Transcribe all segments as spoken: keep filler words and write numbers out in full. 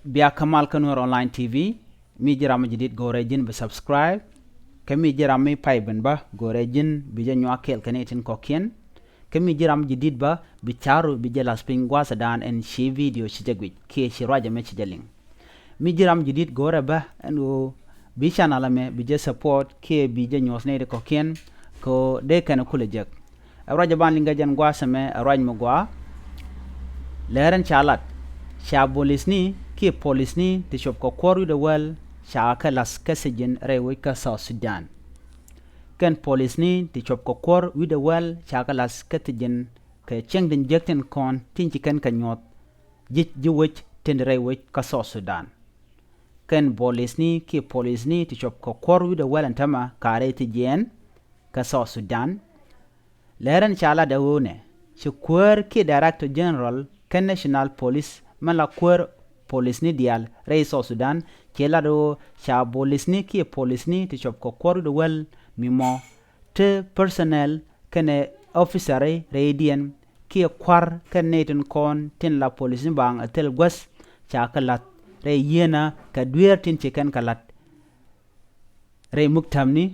Bia kä mal kä Nuer Online T V. Mi ji̱ ram mi ji̱ dit go̱rɛ ji̱n bi subscribe. Kä mi ji̱ ram mi pay ben bä go̱rɛ ji̱n bi jɛ nyuak kɛɛl kɛ ni tin kɔ̱kiɛn. Kä mi ji̱ ram ji̱ dit bä bi ca̱ru bi jɛ lath piny gua̱a̱thɛ dan ɛn ci video ci jɛ guic kiɛ ci ruacɛ mɛ ci jɛ liŋ. Mi ji̱ ram ji̱ dit go̱rɛ bä ɛn ɣöö bi channel ɛmɛ bi jɛ support kiɛ bi jɛ nyuɔ̱th ni ti kɔ̱kiɛn kɛ ɣöö dee kɛn kulɛ jek. Ɛ ruac ɛ ban liŋ kɛ jɛn gua̱a̱th ɛmɛ ɛ ruac mi gɔaa. Lɛr ɛn ca lat ca bolisni kiɛ polisni ti cop kɛ kuɔr wi̱cdɛ wäl ca kɛ lath kä thi̱ji̱n rɛy wec kä South Sudan. Kɛn polisni ti cop kɛ kuɔr wi̱cdɛ wäl ca kɛ lath kä thi̱ji̱n kɛ cieŋ tin jiäk tin kɔn tin ci kɛn kɛ nyuɔth ji̱ ji̱ wec tin rɛy wec kä South Sudan. Kɛn bolisni kiɛ polisni ti cop kɛ kuɔr wi̱cdɛ wäl ɛn tämɛ ka rɛy thi̱jiɛn kä South Sudan. Lɛr ɛn ca lat ɛ ɣöö nɛ ci kuäär kiɛ Director General kä National Police mɛ la kuäär polisni diaal rɛy South Sudan ci lat ɣöö ca bolisni kiɛ polisni ti cop kɛ kuɔr wi̱cdɛ wäl mi mɔ te personnel kɛnɛ officeri rɛydiɛn kiɛ kua̱r kɛn nɛy tin kɔn tin la polisni baaŋ ɛ thil guäth ca kɛ lath rɛy yieenä kɛ dueer tin ci kɛn kɛ la̱t rɛy muktämni.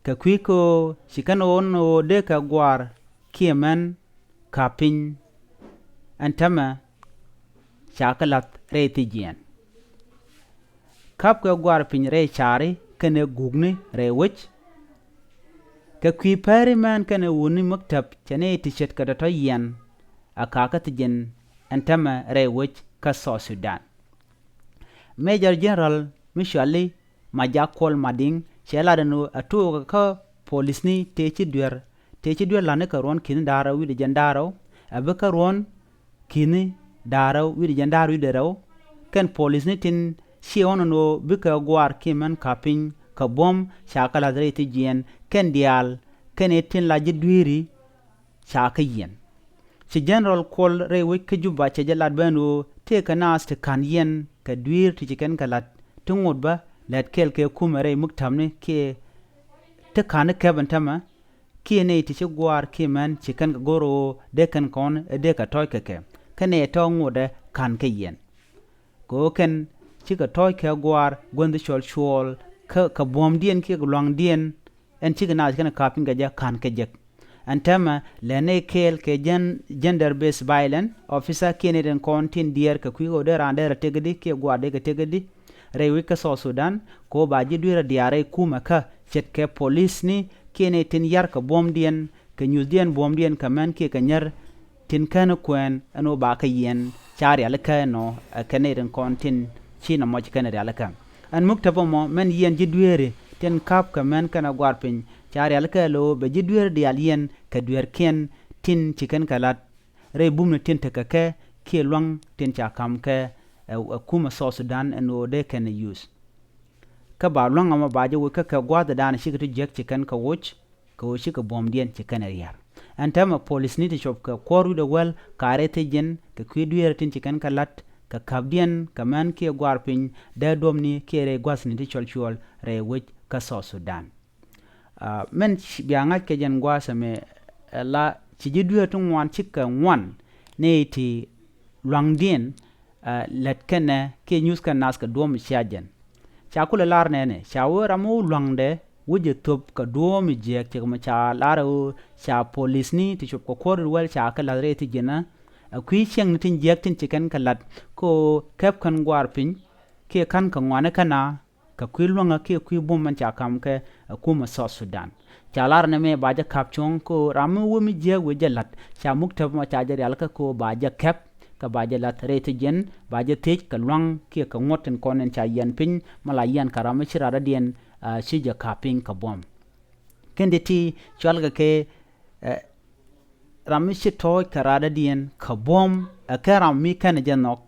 Kɛ kui̱ kɛ ɣöö ci kɛn ɣöö ni ɣöö dee kɛ gua̱a̱r kiɛ män ka̱p piny ɛn tämɛ ca kɛ la̱th rɛy thi̱jiɛn. Ka̱pkɛ gua̱a̱r piny rɛy ca̱ri kɛnɛ gukni rɛy wec. Kɛ kui̱ pɛri män kɛnɛ wutni muktäp cɛ ni ti ce̱tkɛ tɔ̱tɔ̱ yiɛn a ka̱kä thi̱jiɛn ɛn tämɛ rɛy wec kä South Sudan. Major General mi cɔali Majak Kuɔl Madiŋ cɛ lat ɛn ɣöö a tuɔɔkä kä polisni tëë ci duer tëë ci duer la̱tni kɛ ruɔ̱n ki̱ni da̱ŋ rɛw wi̱cdɛ jiɛn da̱ŋ rɛw a bi kä ruɔ̱n ki̱ni da̱ŋ rɛw wi̱cdɛ jiɛn da̱ŋ rɛw wi̱cdɛ rɛw. Kɛn polisni tin ciɛ ɣɔn ɛn ɣöö bikɛ gua̱a̱r kiɛ män ka̱p piny kɛ buɔ̱m ca kɛ la̱th rɛy thi̱jiɛn kɛn diaal kɛn ɛ tin la ji̱ dueeri ca kä yiɛn. Ci General Kuɔl rɛy wec kä Juba cɛ jɛ lat ben ɣöö tëëkɛ naath ti ka̱n yiɛn kɛ dui̱r ti ci kɛn kɛ la̱t ti ŋot bä lät kɛɛl kɛ kumɛ rɛy muktämni kiɛ ti ka̱n i̱ kɛp ɛn tämɛ kiɛ nɛy ti ci gua̱a̱r kiɛ män ci kɛn kɛ go̱r ɣöö dee kɛn kɔn ɛ dee kɛ tɔ̱ɔ̱c kɛ kɛ kä nɛy tɔ̱ ŋotdɛ ka̱n kä yiɛn. Kɛ ɣöö kɛn cikɛ tɔ̱ɔ̱c kɛ gua̱a̱r guänh dhi cɔl cuɔɔl kä kɛ buɔ̱mdiɛn kiɛ lua̱ŋdiɛn ɛn cikɛ naath kɛn ka̱p piny kɛ jɛ ka̱n kɛ jek. Ɛn täämɛ lɛn nɛy kɛɛl kɛ jɛn gender based violence officer kiɛ nɛy tin kɔn tin diɛɛr kɛ kui̱ ɣöö dee raan dee rɛ tëkdi kiɛ gua̱a̱r dee kɛ tëkdi rɛy wec kä South Sudan kɛ ɣöö ba ji̱ dueerä diaal rɛy kumɛ kä ce̱tkɛ polisni kiɛ nɛy tin yar kɛ buɔ̱mdiɛn kɛ nyuthdiɛn buɔ̱mdiɛn kɛ män kiɛ kɛ nyär tin känä kuɛɛn ɛn ɣöö ba kɛ yiɛn ca rialikä ɛnɔ ɛ kɛ nɛy tin kɔn tin ci nɔmɔ ci kɛn rialikä. Ɛn muktäp ɛmɔ mɛn yiɛn ji̱ dueeri tin ka̱p kɛ män kɛnɛ gua̱r piny ca rialikä ɛ lo̱o̱ bɛ ji̱ dueeri diaal yiɛn kɛ dueerkiɛn tin ci kɛn kɛ la̱t rɛy bumni tin tekɛ kɛ kiɛ lua̱ŋ tin ca ka̱m kɛ ɛ kumɛ South Sudan ɛn ɣöö dee kɛn ɛ yuth. Kä ba lua̱ŋ ɛmɔ ba jɛ woc kä kɛ gua̱a̱thdan cikɛ ti jiäk ci kɛn kɛ woc kɛ ɣöö cikɛ buɔ̱mdiɛn ci kɛn ɛ ria̱r. Ɛn täämɛ polisni ti cop kɛ kuɔr wi̱cdɛ wäl ka rɛy thi̱jiɛn kɛ kui̱ dueerä tin ci kɛn kɛ la̱t kɛ ka̱pdiɛn kɛ män kiɛ gua̱r piny dee duɔ̱pni kiɛ rɛy gua̱thni ti cɔl cuɔl rɛy wec kä South Sudan. Mɛn bia ŋa̱c kɛ jɛn gua̱a̱th ɛmɛ ɛ la ci ji̱ dueerä ti ŋuan cikɛ ŋuan nɛy ti lua̱ŋdiɛn lät kɛnɛ kiɛ nyuth kɛn nath kɛ duɔ̱ɔ̱m cia jɛn. Ca kulɛ lar nɛnɛ ca wee ram mi wä lua̱ŋdɛ wä jɛ thop kɛ duɔ̱ɔ̱m jiɛk cɛ kɛ mɔ ca lar ɛ ɣöö ca polisni ti cop kɛ kuɔr wi̱cdɛ wäl ca kɛ la̱th rɛy thi̱jiɛn ɛ kui̱ ciɛŋni tin jiɛk tin ci kɛn kɛ la̱t kɛ ɣöö kɛp kɛn gua̱a̱r piny kiɛ ka̱n kɛ ŋuani kɛn a kɛ kui̱ luäŋä kiɛ kui̱ buɔ̱m mɛn ca ka̱m kɛ ɛ kumɛ South Sudan. Ca lar nɛmɛ ba jɛ ka̱p cuɔ̱ŋ kɛ ɣöö ram mi wä mi jiääk wëë jɛ la̱t ca muktäp mɔ ca jɛ rialikä kɛ ɣöö ba jɛ kɛp kɛ ba jɛ la̱th rɛy thi̱jiɛn ba jɛ thiec kɛ lua̱ŋ kiɛ kɛ ŋuɔ̱t tin kɔn in ca yiɛn piny mɔ la yiɛn kɛ ram mi ci radɔ̱diɛn ci jɛ ka̱p piny kɛ buɔ̱m. Kɛn di ti cualkɛ kɛ ram mi ci tɔ̱ɔ̱c kɛ radɔ̱diɛn kɛ buɔ̱m ɛ kɛ ram mi kɛn jɛ nhɔk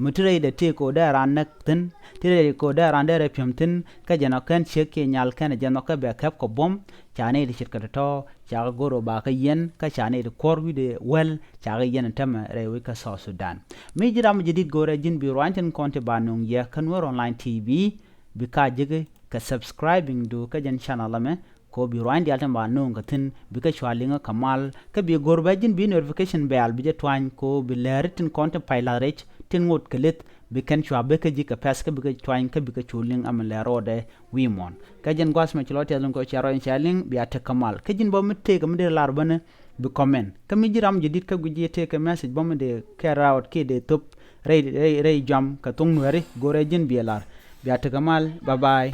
mi ti rɛydɛ tëë kɛ ɣöö dee raan näk thi̱n ti rɛydɛ kɛ ɣöö dee raan dee rɛ pi̱em thi̱n kä jɛ nhɔk kɛn ciek kiɛ nyal kɛn jɛ nhɔk kä bɛ kɛp kɛ buɔ̱m. Ca nɛy ti ce̱tkɛ tɔ̱tɔ̱ ca kɛ go̱r ɣöö ba kɛ yiɛn kä ca nɛy ti kuɔr wi̱cdɛ wäl ca kɛ yiɛn tämɛ rɛy wec kä South Sudan. Mi ji̱ ram mi ji̱ di̱t go̱rɛ ji̱n bi ruany tin kɔn ti ba nöŋ yɛ kä Nuer Online T V. Bi ka ji̱ki kɛ subscribing du kä jɛn channel ɛmɛ kɛ ɣöö bi ruany diaal tin ba nööŋ kɛ thi̱n bikɛ cua liŋä kɛ mal kä bi go̱r bɛ ji̱n bi notification bell bi jɛ tuany kɛ ɣöö bi lääri tin kɔn tin pay la̱th rɛc tin ŋot kɛ lith, bi kɛn cua bek kä ji̱ kɛ pɛ̈th kä bikɛ cuany kä bikɛ cu liŋ ɛmɛ lɛ rɔɔdɛ wi̱i̱ muɔ̱ɔ̱n. Kä jɛn gua̱a̱th mɛ ci lɔ tiɛth liŋ kɔ cia rɔy in cia liŋ bia tek kɛ mal. Kä ji̱n bä mi tëëk mi dee lar bänä bi comment. Kä mi ji̱ ram jɛ di̱t kä guic ji̱ tëëk kɛ message bä mi dee kɛ raawt kiɛ dee thop rɛy rɛy rɛy juam kɛ thoŋ nuɛɛri go̱rɛ ji̱n biɛ lar. Bia tek kɛ mal. Bye bye.